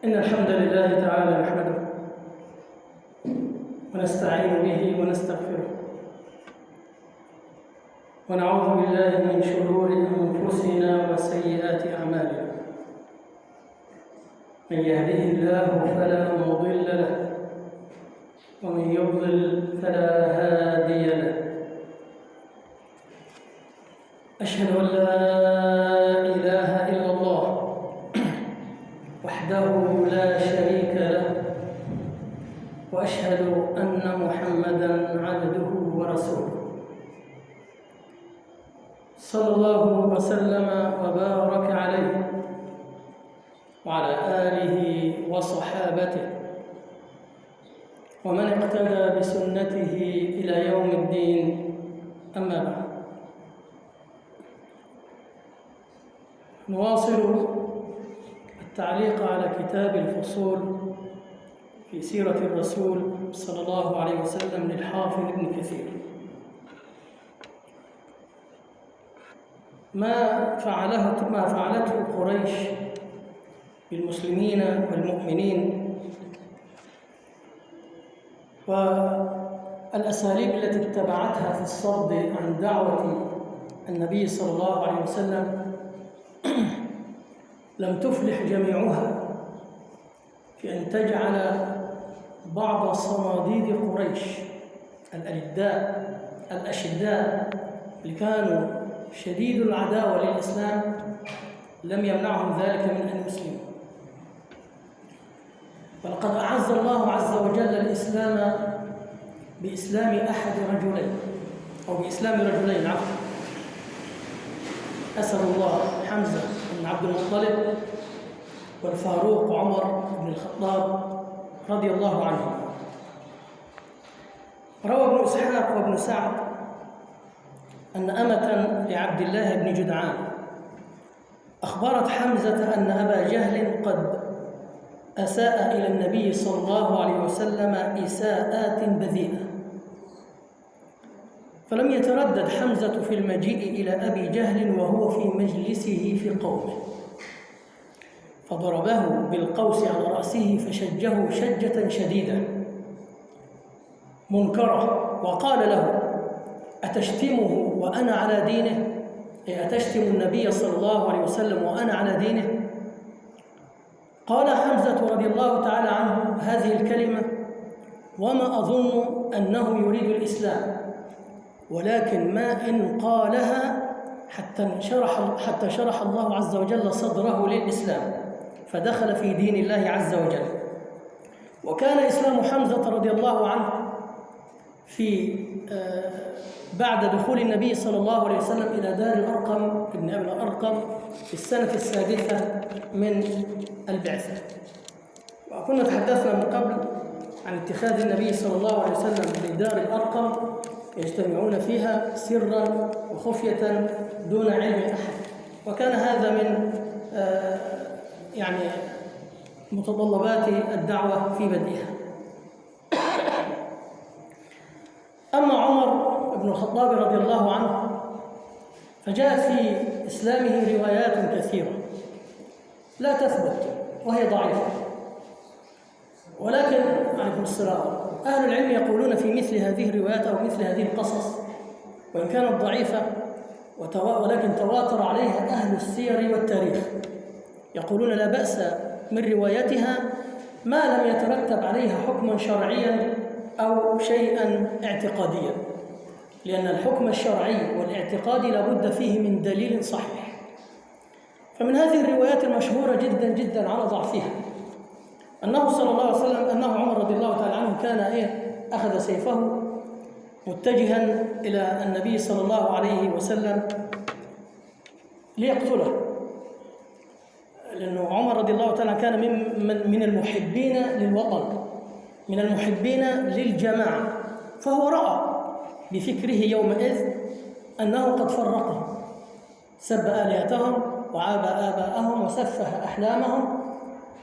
إن الحمد لله تعالى نحمده ونستعين به ونستغفره، ونعوذ بالله من شرور أنفسنا وسيئات أعمالنا. من يهده الله فلا مضل له، ومن يضلل فلا هادي له. أشهد أن لا إله إلا الله وحده لا شريك له، وأشهد أن محمدًا عبده ورسوله، صلى الله وسلم وبارك عليه وعلى آله وصحابته ومن اقتدى بسنته إلى يوم الدين. أما بعد، نواصل التعليق على كتاب الفصول في سيرة الرسول صلى الله عليه وسلم للحافظ ابن كثير. ما فعلته قريش بالمسلمين والمؤمنين، والأساليب التي اتبعتها في الصد عن دعوة النبي صلى الله عليه وسلم لم تفلح جميعها في أن تجعل بعض صناديد قريش الألداء الأشداء اللي كانوا شديد العداوة للإسلام لم يمنعهم ذلك من أن يسلموا. ولقد أعز الله عز وجل الإسلام بإسلام أحد رجلين، أو بإسلام رجلين عفوا، أسد الله حمزة بن عبد المطلب والفاروق عمر بن الخطاب رضي الله عنهم. روى ابن إسحاق وابن سعد أن أمة لعبد الله بن جدعان أخبرت حمزة أن أبا جهل قد أساء إلى النبي صلى الله عليه وسلم إساءات بذيئة، فلم يتردد حمزة في المجيء إلى أبي جهل وهو في مجلسه في قومه، فضربه بالقوس على رأسه فشجه شجة شديدة منكرة، وقال له: أتشتمه وأنا على دينه؟ أي أتشتم النبي صلى الله عليه وسلم وأنا على دينه؟ قال حمزة رضي الله تعالى عنه هذه الكلمة: وما أظن أنه يريد الإسلام، ولكن ما إن قالها حتى شرح الله عز وجل صدره للإسلام، فدخل في دين الله عز وجل. وكان إسلام حمزة رضي الله عنه في بعد دخول النبي صلى الله عليه وسلم إلى دار الأرقم ابن أبي الأرقم في السنة السادسة من البعثة. وكنا تحدثنا من قبل عن اتخاذ النبي صلى الله عليه وسلم لدار الأرقم يجتمعون فيها سرا وخفية دون علم أحد، وكان هذا من يعني متطلبات الدعوة في بدئها. أما عمر بن الخطاب رضي الله عنه فجاءت في إسلامه روايات كثيرة لا تثبت وهي ضعيفة، ولكن عليكم السلام أهل العلم يقولون في مثل هذه الروايات أو مثل هذه القصص وإن كانت ضعيفة ولكن تواتر عليها أهل السير والتاريخ، يقولون لا بأس من روايتها ما لم يترتب عليها حكما شرعيا أو شيئا اعتقاديا، لأن الحكم الشرعي والاعتقادي لابد فيه من دليل صحيح. فمن هذه الروايات المشهورة جدا جدا على ضعفها أنه صلى الله عليه وسلم أنه عمر رضي الله تعالى عنه كان أخذ سيفه متجها إلى النبي صلى الله عليه وسلم ليقتله، لأنه عمر رضي الله تعالى كان من المحبين للوطن، من المحبين للجماعة، فهو رأى بفكره يومئذ أنه قد فرقهم، سب آلهتهم وعاب آباءهم وسفه أحلامهم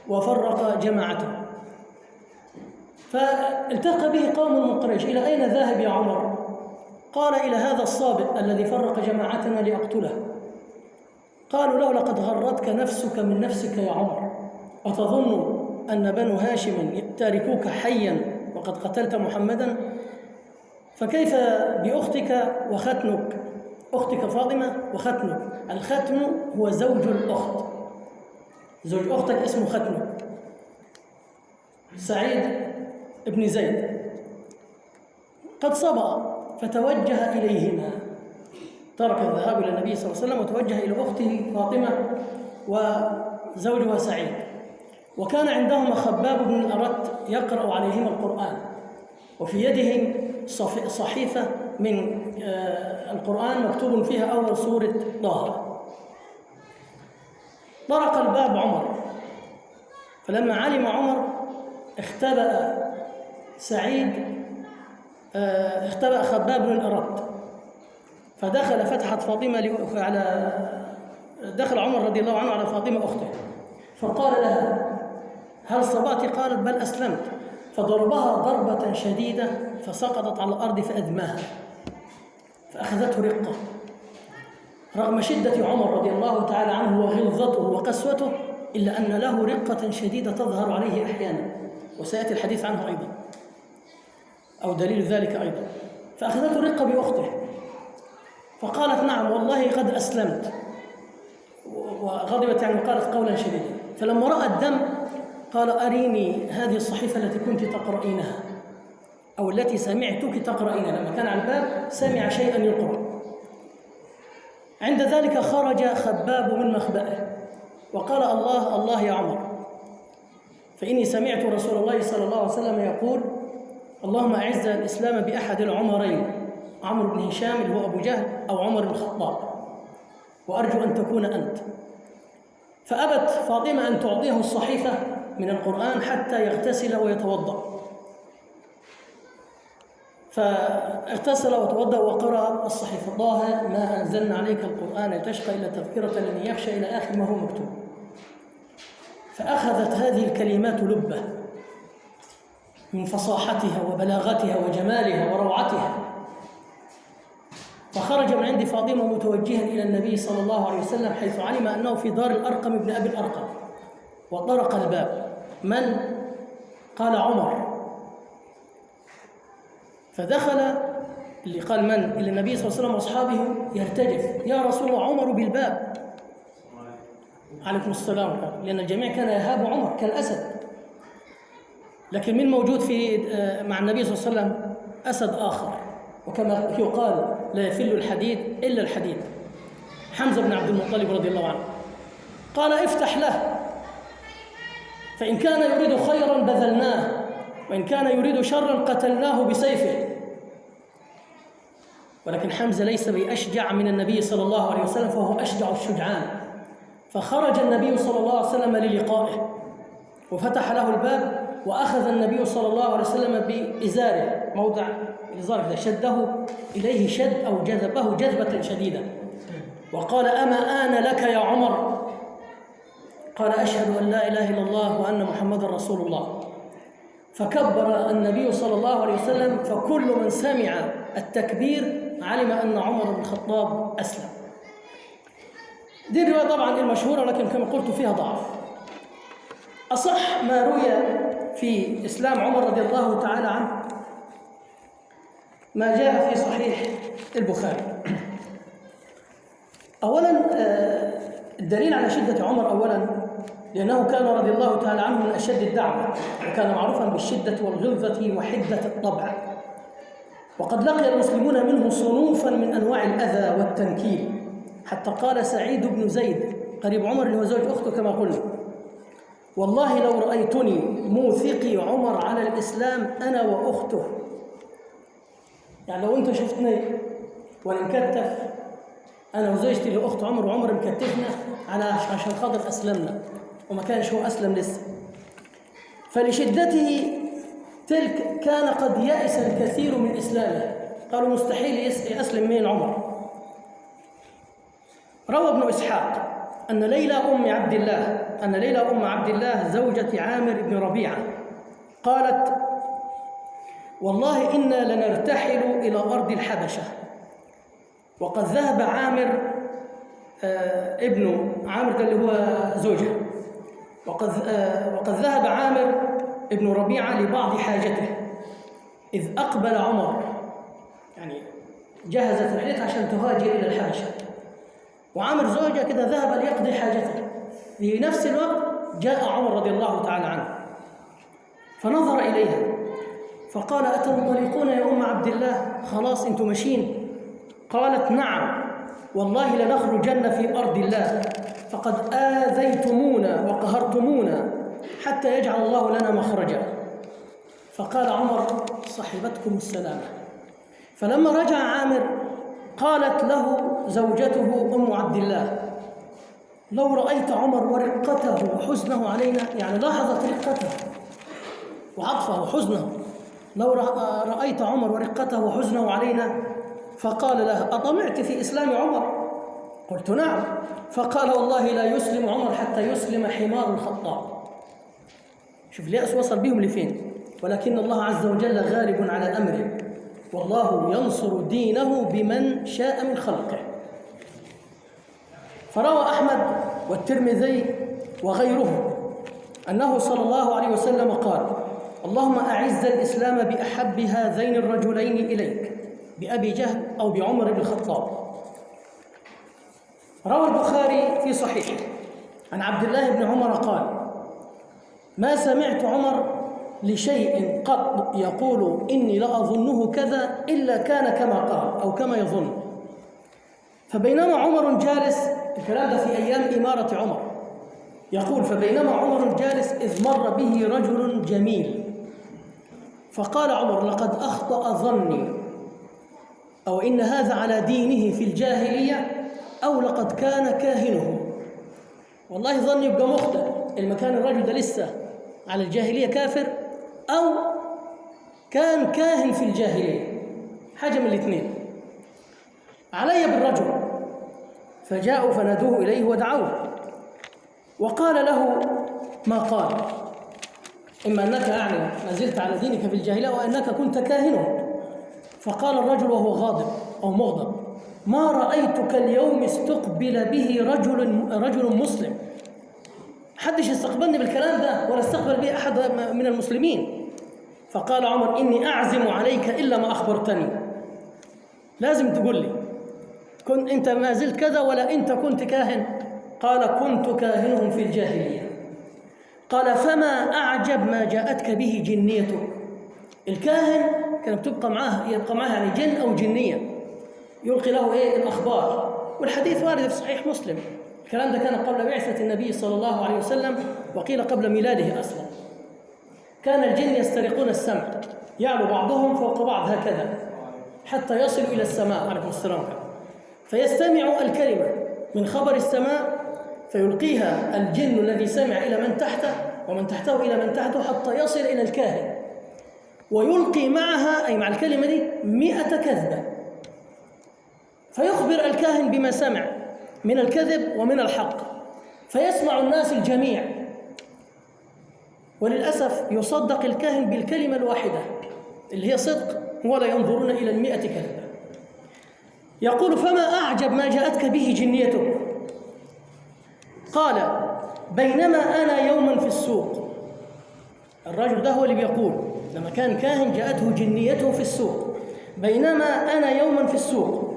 وفرق جماعتهم. فالتقى به قوم من قريش: إلى أين ذاهب يا عمر؟ قال: إلى هذا الصابئ الذي فرق جماعتنا لأقتله. قالوا له: لقد غرتك نفسك من نفسك يا عمر، أتظن أن بنو هاشم تاركوك حيا وقد قتلت محمدا؟ فكيف بأختك وختنك، أختك فاطمة وختنك. الختن هو زوج الأخت، زوج أختك اسمه ختنك، سعيد بن زيد قد صبأ. فتوجه إليهما، ترك الذهاب إلى النبي صلى الله عليه وسلم وتوجه إلى أخته فاطمة وزوجها سعيد. وكان عندهما خباب بن الأرت يقرأ عليهما القرآن، وفي يدهم صحيفة من القرآن مكتوب فيها أول سورة طه. طرق الباب عمر، فلما علم عمر اختبأ سعيد، اختبأ خباب بن الأرت، فدخل فتحت فاطمة على دخل عمر رضي الله عنه على فاطمة أخته، فقال لها: هل صبأت؟ قالت: بل أسلمت. فضربها ضربة شديدة فسقطت على الأرض فأدماها، فأخذته رقة. رغم شدة عمر رضي الله تعالى عنه وغلظته وقسوته، إلا أن له رقة شديدة تظهر عليه أحيانا، وسيأتي الحديث عنه أيضا أو دليل ذلك أيضا. فأخذته رقة بأخته، فقالت: نعم والله قد أسلمت، وغضبت يعني وقالت قولا شديدا. فلما رأى الدم قال: أريني هذه الصحيفة التي كنت تقرأينها أو التي سمعتك تقرأينها. لما كان على الباب سمع شيئا يقرأ. عند ذلك خرج خباب من مخبئه وقال: الله الله يا عمر، فإني سمعت رسول الله صلى الله عليه وسلم يقول: اللهم أعز الإسلام بأحد العمرين، عمرو بن هشام اللي هو أبو جهل أو عمر بن الخطاب، وأرجو أن تكون أنت. فأبت فاطمة أن تعطيه الصحيفة من القرآن حتى يغتسل ويتوضأ، فاغتسل وتوضأ وقرأ الصحيفة: طه ما أنزلنا عليك القرآن لتشقى إلا تذكرة لمن يخشى، إلى آخر ما هو مكتوب. فأخذت هذه الكلمات لبة من فصاحتها وبلاغتها وجمالها وروعتها، فخرج من عند فاطمة متوجها إلى النبي صلى الله عليه وسلم، حيث علم أنه في دار الأرقم ابن أبي الأرقم، وطرق الباب. من؟ قال: عمر. فدخل اللي قال من إلى النبي صلى الله عليه وسلم وأصحابه يرتجف: يا رسول الله، عمر بالباب. عليكم السلام، لأن الجميع كان يهاب عمر كالأسد، لكن من موجود في مع النبي صلى الله عليه وسلم؟ أسد آخر، وكما يقال لا يفل الحديد إلا الحديد، حمزة بن عبد المطلب رضي الله عنه. قال: افتح له، فإن كان يريد خيرا بذلناه، وإن كان يريد شرا قتلناه بسيفه. ولكن حمزة ليس بأشجع من النبي صلى الله عليه وسلم، فهو أشجع الشجعان. فخرج النبي صلى الله عليه وسلم للقائه وفتح له الباب، وأخذ النبي صلى الله عليه وسلم بإزاره، موضع الإزار شده إليه شد أو جذبه جذبة شديدة، وقال: أما آن لك يا عمر؟ قال: أشهد أن لا إله إلا الله وأن محمد رسول الله. فكبر النبي صلى الله عليه وسلم، فكل من سمع التكبير علم أن عمر بن الخطاب أسلم. دي الرواية طبعا المشهورة، لكن كما قلت فيها ضعف. أصح ما روي في إسلام عمر رضي الله تعالى عنه ما جاء في صحيح البخاري. أولا الدليل على شدة عمر، أولا لأنه كان رضي الله تعالى عنه من أشد الدعوة، وكان معروفا بالشدة والغلظة وحدة الطبع، وقد لقي المسلمون منه صنوفا من أنواع الأذى والتنكيل، حتى قال سعيد بن زيد قريب عمر اللي هو زوج أخته كما قلنا: والله لو رأيتني موثقي عمر على الإسلام أنا وأخته. يعني لو أنت شفتني وأنا مكتف أنا وزوجتي اللي أخت عمر، وعمر مكتفنا على عشان خاطر أسلمنا، وما كانش هو أسلم لسه. فلشدته تلك كان قد يأس الكثير من إسلامه، قالوا مستحيل يأسلم من عمر. روى ابن إسحاق أن ليلى أم عبد الله، أن ليلى أم عبد الله زوجة عامر بن ربيعة قالت: والله إنا لنرتحل إلى أرض الحبشة، وقد ذهب عامر ابن عامر اللي هو زوجها، وقد ذهب عامر ابن ربيعة لبعض حاجته، إذ أقبل عمر، يعني جهزت رحلتها عشان تهاجر إلى الحبشة، وعامر زوجها كده ذهب ليقضي حاجته. في نفس الوقت جاء عمر رضي الله تعالى عنه فنظر إليها فقال: أتنطلقون يا أم عبد الله؟ خلاص أنتم ماشيين؟ قالت: نعم والله لنخرجن في أرض الله، فقد آذيتمونا وقهرتمونا حتى يجعل الله لنا مخرجا. فقال عمر: صحبتكم السلامة. فلما رجع عامر قالت له زوجته أم عبد الله: لو رأيت عمر ورقته وحزنه علينا، يعني لاحظت رقته وعطفه وحزنه، لو رأيت عمر ورقته وحزنه علينا. فقال لها: أطمعت في إسلام عمر؟ قلت: نعم. فقال: والله لا يسلم عمر حتى يسلم حمار الخطاب. شوف اليأس وصل بهم لفين، ولكن الله عز وجل غالب على أمره، والله ينصر دينه بمن شاء من خلقه. فروى أحمد والترمذي وغيرهم أنه صلى الله عليه وسلم قال: اللهم أعز الإسلام بأحب هذين الرجلين إليك، بأبي جهل أو بعمر بن الخطاب. روى البخاري في صحيحه عن عبد الله بن عمر قال: ما سمعت عمر لشيء قط يقول إني لأظنه كذا إلا كان كما قال أو كما يظن. فبينما عمر جالس، الكلام ده في أيام إمارة عمر، يقول: فبينما عمر جالس إذ مر به رجل جميل، فقال عمر: لقد أخطأ ظني، أو إن هذا على دينه في الجاهلية، أو لقد كان كاهنه. والله ظني يبقى مخطئ، المكان الرجل ده لسه على الجاهلية كافر، أو كان كاهن في الجاهلية، حاجة من الاثنين. علي بالرجل. فجاءوا فنادوه إليه ودعوه، وقال له ما قال: إما أنك يعني ما زلت على دينك في الجاهلية، وأنك كنت كاهنه. فقال الرجل وهو غاضب أو مغضب: ما رأيتك اليوم استقبل به رجل مسلم، حدش استقبلني بالكلام ده ولا استقبل به أحد من المسلمين. فقال عمر: إني أعزم عليك إلا ما أخبرتني، لازم تقول لي كنت أنت ما زلت كذا ولا أنت كنت كاهن. قال: كنت كاهنهم في الجاهلية. قال: فما أعجب ما جاءتك به جنيتك. الكاهن كان بتبقى معاه، يبقى معاه يعني جن أو جنية، يلقي له إيه الأخبار. والحديث وارد في صحيح مسلم، الكلام ده كان قبل بعثة النبي صلى الله عليه وسلم، وقيل قبل ميلاده أصلا. كان الجن يسترقون السمع، يعلو بعضهم فوق بعض هكذا حتى يصلوا إلى السماء، عليكم السلام، فيستمع الكلمة من خبر السماء فيلقيها الجن الذي سمع إلى من تحته، ومن تحته إلى من تحته، حتى يصل إلى الكاهن، ويلقي معها، أي مع الكلمة دي، 100 كذبة، فيخبر الكاهن بما سمع من الكذب ومن الحق، فيسمع الناس الجميع. وللأسف يصدق الكاهن بالكلمة الواحدة اللي هي صدق، ولا ينظرون إلى 100 كذبة. يقول: فما أعجب ما جاءتك به جنيتك. قال: بينما أنا يوما في السوق. الرجل ده هو اللي بيقول لما كان كاهن جاءته جنيته في السوق. بينما أنا يوما في السوق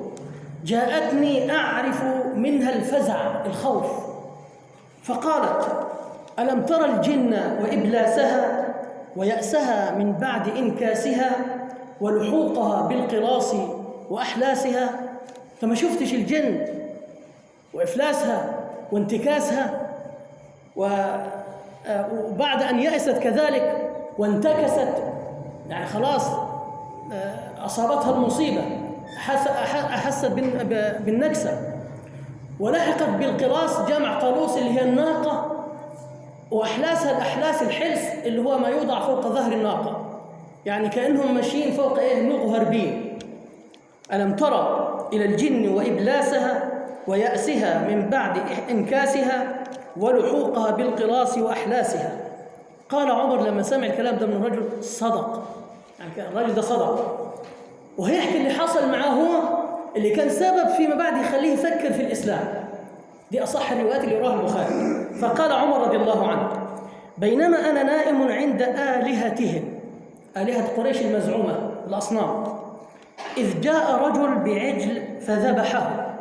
جاءتني أعرف منها الفزع، الخوف، فقالت: ألم ترى الجن وإبلاسها ويأسها من بعد إنكاسها ولحوقها بالقلاص وأحلاسها؟ فما شفتش الجن وإفلاسها وانتكاسها، وبعد أن يأست كذلك وانتكست، يعني خلاص أصابتها المصيبة، أحست بالنكسة، ولحقت بالقلاص، جمع قالوس اللي هي الناقة، وأحلاسها الأحلاس الحلس اللي هو ما يوضع فوق ظهر الناقة، يعني كأنهم ماشيين فوق إيه نوق هربين. ألم ترى إلى الجن وإبلاسها ويأسها من بعد إنكاسها ولحوقها بالقلاص وأحلاسها؟ قال عمر لما سمع الكلام ده من الرجل: صدق، يعني الرجل ده صدق، وهيحكي اللي حصل معاه هو اللي كان سبب فيما بعد يخليه يفكر في الإسلام. دي أصح الروايات اللي يراها البخاري. فقال عمر رضي الله عنه: بينما أنا نائم عند آلهتهم، آلهة قريش المزعومة الأصنام، إذ جاء رجل بعجل فذبحه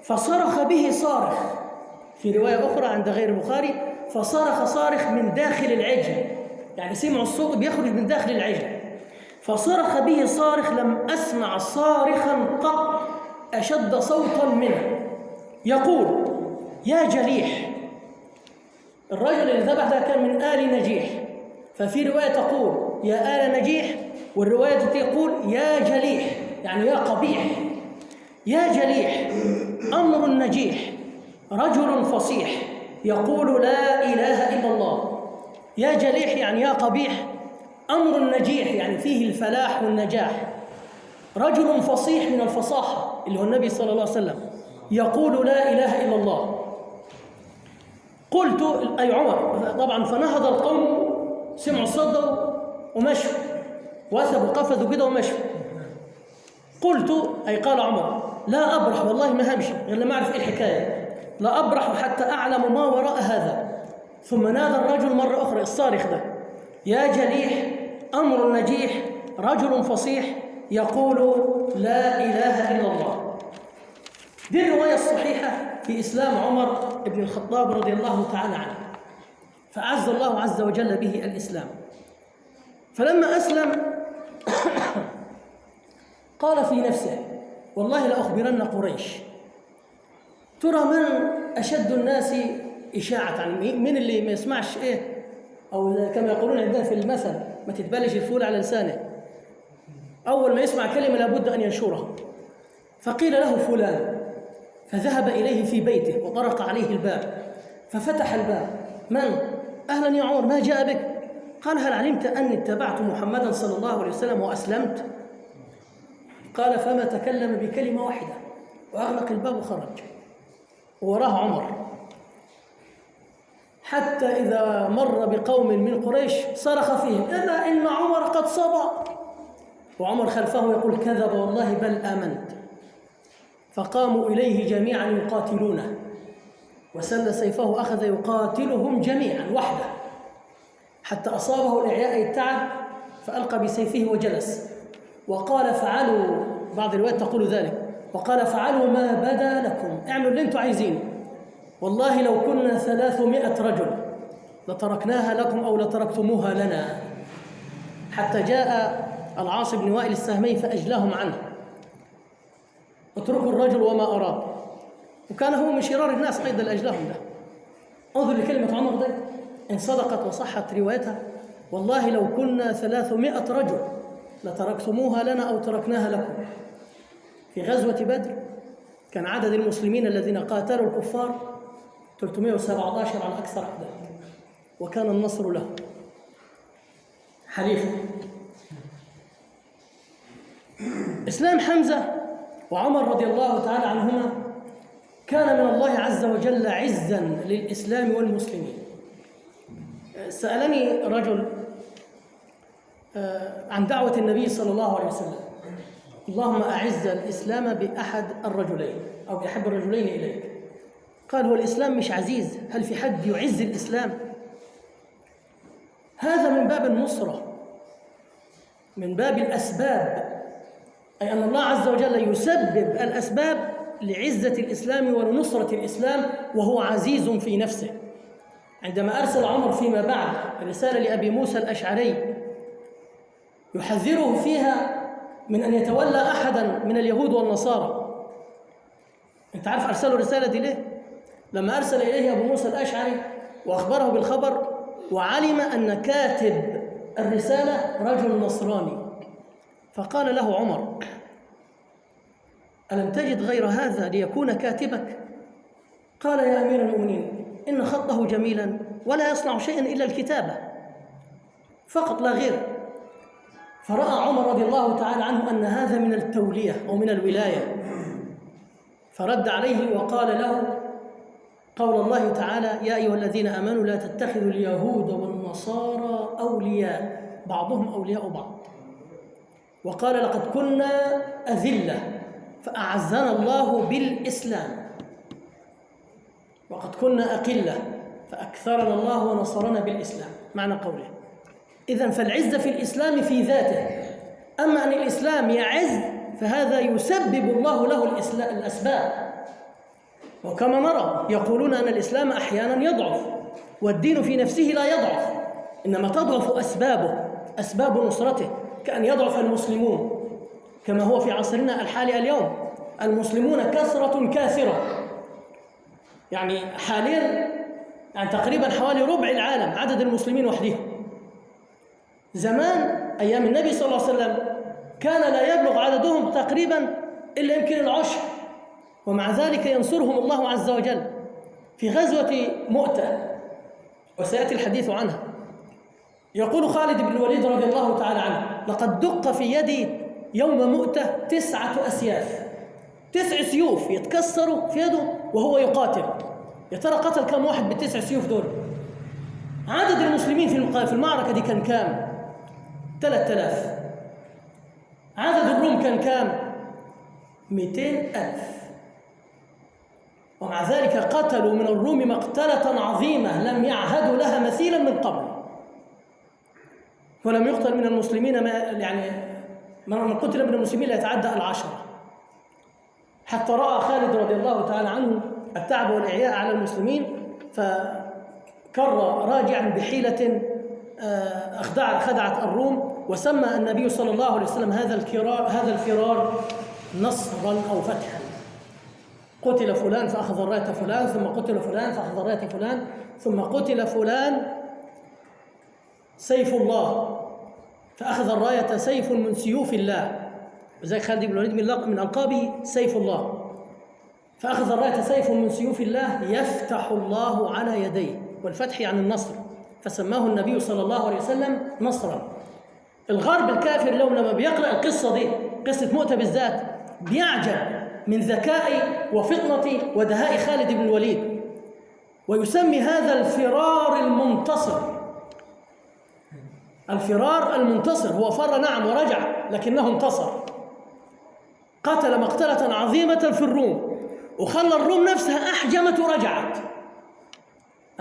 فصرخ به صارخ، في رواية أخرى عند غير البخاري فصرخ صارخ من داخل العجل، يعني سمعوا الصوت بيخرج من داخل العجل، فصرخ به صارخ لم أسمع صارخا قط أشد صوتا منه، يقول: يا جليح. الرجل اللي ذبح ده كان من آل نجيح، ففي رواية تقول يا آل نجيح، والرواية تقول يا جليح، يعني يا قبيح. يا جليح أمر نجيح، رجل فصيح يقول لا إله إلا الله. يا جليح يعني يا قبيح، أمر نجيح يعني فيه الفلاح والنجاح، رجل فصيح من الفصاحة اللي هو النبي صلى الله عليه وسلم، يقول لا إله إلا الله. قلت أي عمر طبعا، فنهض القوم، سمعوا الصدى ومشوا، وثبوا قفزوا كده ومشوا. قلت أي قال عمر: لا أبرح، والله ما همشي غير لما أعرف إيه الحكاية، لا أبرح حتى أعلم ما وراء هذا. ثم نادى الرجل مرة أخرى، الصارخ ده: يا جليح أمر نجيح، رجل فصيح يقول لا إله إلا الله. دي الرواية الصحيحة في إسلام عمر بن الخطاب رضي الله تعالى عنه، فأعز الله عز وجل به الإسلام. فلما أسلم قال في نفسه: والله لأخبرن قريش، ترى من أشد الناس إشاعة، يعني من اللي ما يسمعش إيه، أو كما يقولون عندنا في المثل: ما تتبلش الفول على لسانه، أول ما يسمع كلمة لابد أن ينشرها. فقيل له فلان، فذهب إليه في بيته وطرق عليه الباب، ففتح الباب: من؟ أهلا يا عمر، ما جاء بك؟ قال: هل علمت أني اتبعت محمدا صلى الله عليه وسلم وأسلمت؟ قال: فما تكلم بكلمة واحدة، وأغلق الباب وخرج، ووراه عمر، حتى إذا مر بقوم من قريش صرخ فيهم: ألا إن عمر قد صبا. وعمر خلفه يقول: كذب والله بل آمنت. فقاموا إليه جميعا يقاتلونه، وسل سيفه أخذ يقاتلهم جميعا وحده، حتى أصابه الإعياء التعب، فألقى بسيفه وجلس، وقال: فعلوا، بعض الروايات تقول ذلك، وقال: فعلوا ما بدا لكم، اعملوا اللي انتم عايزينه، والله لو كنا 300 رجل لتركناها لكم أو لتركتموها لنا. حتى جاء العاص بن وائل السهمي فأجلاهم عنه: اتركوا الرجل وما أراد. وكان هو من شرار الناس أيضا لأجلهم ده. انظر لكلمة عمر ده، إن صدقت وصحت روايتها: والله لو كنا 300 رجل لتركتموها لنا أو تركناها لكم. في غزوة بدر كان عدد المسلمين الذين قاتلوا الكفار 317 على أكثر أعداد، وكان النصر له حليفه. إسلام حمزة وعمر رضي الله تعالى عنهما كان من الله عز وجل عزا للإسلام والمسلمين. سألني رجل عن دعوة النبي صلى الله عليه وسلم: اللهم أعز الإسلام بأحد الرجلين أو بأحب الرجلين إليك. قال: هو الإسلام مش عزيز، هل في حد يعز الإسلام؟ هذا من باب النصرة، من باب الأسباب، أي أن الله عز وجل يسبب الأسباب لعزة الإسلام ولنصرة الإسلام، وهو عزيز في نفسه. عندما أرسل عمر فيما بعد رسالة لأبي موسى الأشعري يحذره فيها من أن يتولى أحدا من اليهود والنصارى، أنت عارف أرسله الرسالة دي ليه؟ لما أرسل إليه أبو موسى الأشعري وأخبره بالخبر، وعلم أن كاتب الرسالة رجل نصراني، فقال له عمر: ألم تجد غير هذا ليكون كاتبك؟ قال: يا أمير المؤمنين، إن خطه جميلا ولا يصنع شيئا إلا الكتابة فقط لا غير. فرأى عمر رضي الله تعالى عنه أن هذا من التولية أو من الولاية، فرد عليه وقال له قول الله تعالى: يا أيها الذين آمنوا لا تتخذوا اليهود والنصارى أولياء بعضهم أولياء بعض. وقال: لقد كنا أذلة فأعزنا الله بالإسلام، وقد كنا أقلة فأكثرنا الله ونصرنا بالإسلام، معنى قوله. إذن فالعزة في الإسلام في ذاته، أما أن الإسلام يعز فهذا يسبب الله له الأسباب. وكما نرى يقولون أن الإسلام أحيانا يضعف، والدين في نفسه لا يضعف، إنما تضعف أسبابه، أسباب نصرته، كأن يضعف المسلمون كما هو في عصرنا الحالي اليوم. المسلمون كثرة كاثرة، يعني حاليا يعني تقريبا حوالي ربع العالم عدد المسلمين وحدهم. زمان أيام النبي صلى الله عليه وسلم كان لا يبلغ عددهم تقريبا إلا يمكن العشر، ومع ذلك ينصرهم الله عز وجل في غزوة مؤتة، وسيأتي الحديث عنها. يقول خالد بن الوليد رضي الله تعالى عنه: لقد دق في يدي يوم مؤتة 9 أسياف، 9 سيوف يتكسروا في يده وهو يقاتل. يا ترى قتل كم واحد بال9 سيوف دول؟ عدد المسلمين في المعركة دي كان كام؟ 3000. عدد الروم كان كام؟ 200,000. ومع ذلك قتلوا من الروم مقتلة عظيمة لم يعهدوا لها مثيلا من قبل، ولم يقتل من المسلمين ما يعني من قتل من المسلمين لا يتعدى 10. حتى رأى خالد رضي الله تعالى عنه التعب والإعياء على المسلمين، فكر راجعا بحيلة خدعت الروم، وسمى النبي صلى الله عليه وسلم هذا الفرار نصرا أو فتحا. قتل فلان فأخذ الراية فلان، ثم قتل فلان فأخذ الراية فلان، ثم قتل فلان سيف الله فأخذ الراية سيف من سيوف الله. وزي خالد بن الوليد من ألقابه سيف الله، فأخذ الراية سيف من سيوف الله يفتح الله على يديه، والفتح يعني النصر، فسماه النبي صلى الله عليه وسلم نصرا. الغرب الكافر لهم لما بيقرأ القصة دي، قصة مؤتة بالذات، بيعجب من ذكاء وفطنة ودهاء خالد بن الوليد، ويسمي هذا الفرار المنتصر. الفرار المنتصر، هو فر نعم ورجع، لكنه انتصر، قتل مقتلة عظيمة في الروم، وخلى الروم نفسها أحجمت ورجعت.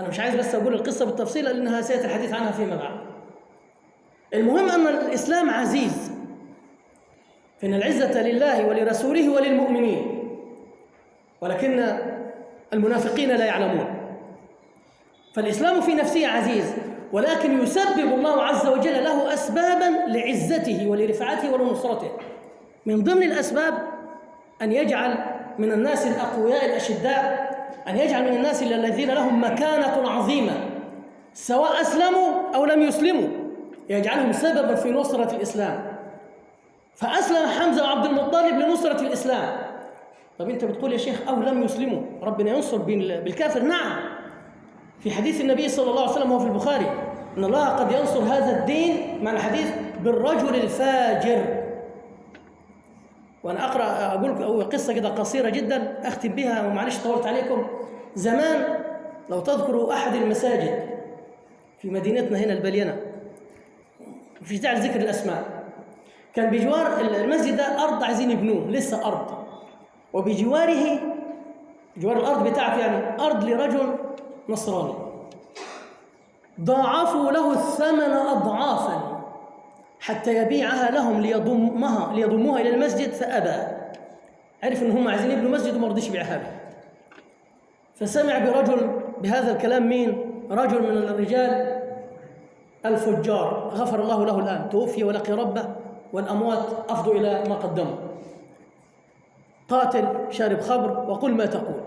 أنا مش عايز بس أقول القصة بالتفصيل لأنها سيأتي الحديث عنها فيما بعد. المهم أن الإسلام عزيز، فإن العزة لله ولرسوله وللمؤمنين، ولكن المنافقين لا يعلمون. فالإسلام في نفسه عزيز، ولكن يسبب الله عز وجل له أسبابا لعزته ولرفعته ولنصرته. من ضمن الأسباب أن يجعل من الناس الأقوياء الأشداء، أن يجعل من الناس الذين لهم مكانة عظيمة سواء أسلموا أو لم يسلموا، يجعلهم سببا في نصرة الإسلام. فأسلم حمزة وعبد المطلب لنصرة الإسلام. طب أنت بتقول يا شيخ أو لم يسلموا، ربنا ينصر بالكافر؟ نعم، في حديث النبي صلى الله عليه وسلم وهو في البخاري أن الله قد ينصر هذا الدين، مع الحديث، بالرجل الفاجر. وأنا أقرأ أقول قصة كده قصيرة جدا أختم بها، ومعلش طولت عليكم. زمان لو تذكروا أحد المساجد في مدينتنا هنا البلينة، مفيش داعي لذكر الأسماء، كان بجوار المسجد ده أرض عايزين يبنوه، لسه أرض، وبجواره جوار الأرض بتاعته يعني أرض لرجل نصراني. ضاعفوا له الثمن أضعافا حتى يبيعها لهم ليضموها إلى المسجد، فأبى. عرف إن هم عايزين يبنوا مسجد وما رضيش يبيعها له. فسمع برجل بهذا الكلام، مين؟ رجل من الرجال الفجار، غفر الله له الآن، توفي ولقي ربه، والأموات أفضوا إلى ما قدموا. قاتل شارب خمر وقل ما تقول.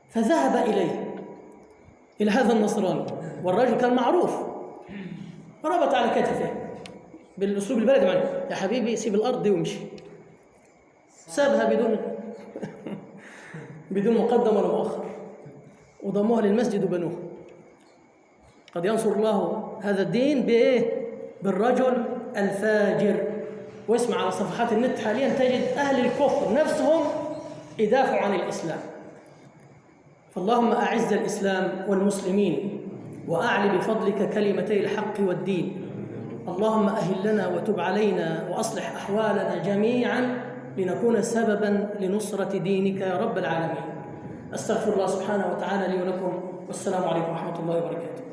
فذهب إليه، إلى هذا النصراني، والرجل كان معروف، ربط على كتفه بالأسلوب البلدي، يعني يا حبيبي سيب الأرض دي وامشي. سابها بدون مقدم ولا مؤخر، وضموها للمسجد وبنوه. قد ينصر الله هذا الدين بإيه؟ بالرجل الفاجر. واسمع على صفحات النت حاليا تجد أهل الكفر نفسهم يدافعوا عن الإسلام. فاللهم أعز الإسلام والمسلمين، وأعلي بفضلك كلمتي الحق والدين. اللهم أهلنا وتب علينا وأصلح أحوالنا جميعا لنكون سببا لنصرة دينك يا رب العالمين. أستغفر الله سبحانه وتعالى لي ولكم، والسلام عليكم ورحمة الله وبركاته.